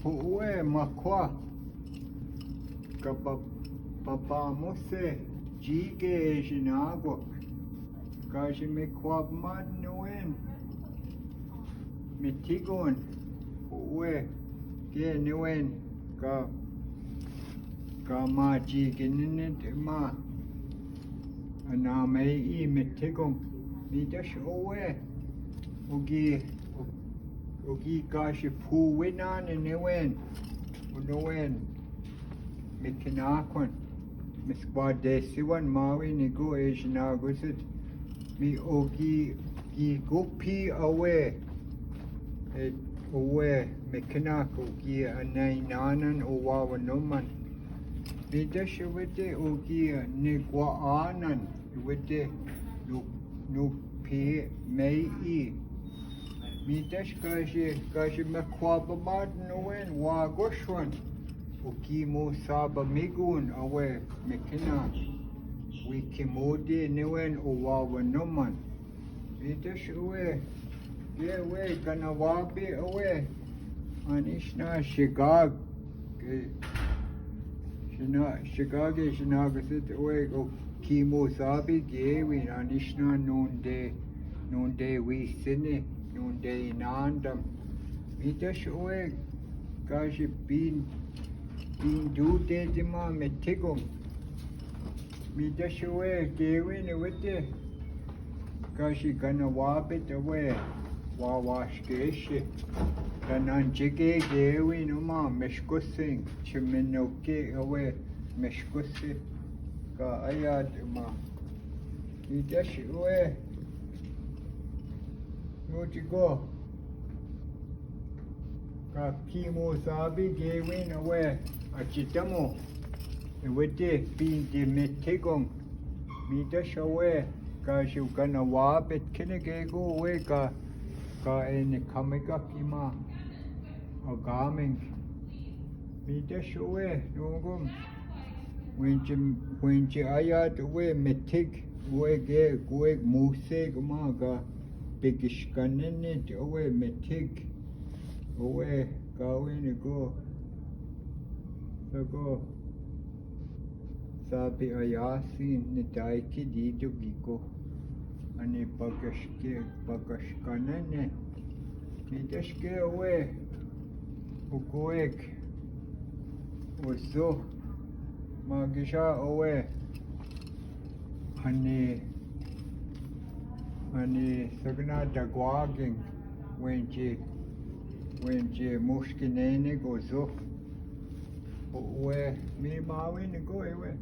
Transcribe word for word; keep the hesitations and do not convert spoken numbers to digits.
Owe, makhwa. Ka pa, papamose, jike e sinagwak. Ka si mekhwabmad nowen. Metigon. Owe, ke nowen. Ka, ka ma jike nene ma. Ana mei i metigon. Midas owe. Ogi, ogi ka si puwinan nowen. Nowen. Mekinakon. Meskwadesiwan mawi nigo e sinagwak. Mi ogi, gi gupi awe. E, owe, mekinak ogi anainanan o wawanoman. Midas ewete ogi negwaanan. Ewete nu, nu pi mei i. Midas ka si, ka si mekhwabmad nowen wagoswan. Ogi mo saba migun awe mekinak. Wi kimodi nowen o wawanoman. Midas owe. Ge owe, ganawabi owe. Anisna sigag. Ge, sina, sigag e sinagwak owe, oki mo sabi gewin, anisna nonde, nonde wisini, nonde inandam. Midas owe, ka si bin, bindu de dima metigon. Midas owe, gewin ewete. Ka si ganawabit owe, wawaskesi. Ka nanjike gewin oma, meskosing, siminoke owe, meskosing. Ka ayat oma. Midas owe. Notiko. Ka kimo sabi gewin owe, achitamo. Ewete, pinte metigon. Midas owe, ka si ganawabit kinegego owe ka, ka ene kamegak ima. Agaming. Midas owe, nogom. Wente, wente ayat owe metik, owe ge, owe musik ma ga, pigis kanene owe metik. Owe, gawin go. Sago. Sabi ayasi, ne daiki dido giko. Ane pagaske, pagaskanene. Midaske owe. Ukoek. Uso. Magisa owe. Ane, ane sagna dagwaging. Wente, wente muskinene goso. Owe, mi mawin go ewe.